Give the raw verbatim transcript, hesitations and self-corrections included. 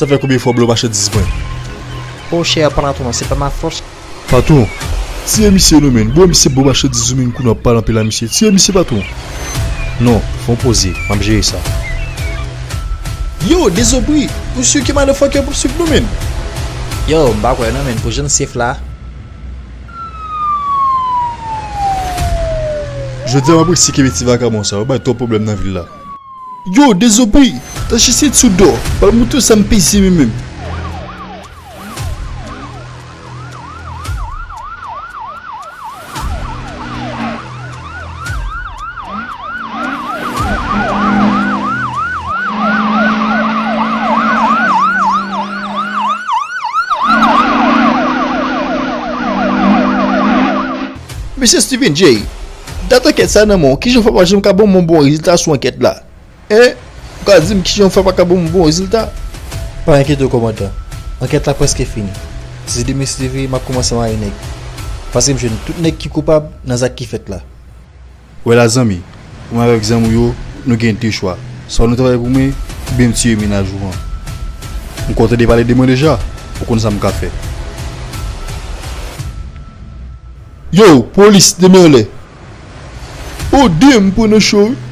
Sa fè konbyen fwa w blo machandiz mwen? O chè, pa patwon, se pa ma fòt. Patwon, tire misye non, menn. Bro, misye blo machandiz ou, menn, kounye a w ap pale anpil a misye. Tire misye, patwon. Non, fè w poze, m ap jere sa. Yo, Dezobri, ou si ke motherfucker pou swiv nou, menn? Yo, m pa kwè non, menn, pou jan sef la. Jodi a m apresye kenbe ti vakabon sa yo, bay twòp pwoblèm nan vil la. Yo, Dezobri, tache senti w dò, pral montre w sa m peze, mwen menm. Mesye Steven J, dat ankèt sa nan men w, kijan w fè pa janm ka ban m yon bon rezilta sou ankèt la? Hein? Ou ka di m kijan w fè pa ka ban m bon rezilta? Pa enkyete w, kòmandan. Ankèt la prèske fini. Dizde men se vre, m ap kòmanse mare nèg. Paske m jwenn tout nèg ki koupab nan zak ki fèt la. Wè la, zanmi, ou menm avèk zanmi w yo, nou gen de chwa. Swa nou travay pou mwen, oubyen m tiye mennaj ou an. M kwè w tande pale de mwen deja, ou konn sa m ka fè. Yo, polis, de men anlè. O, damn, m pran nan cho, wi.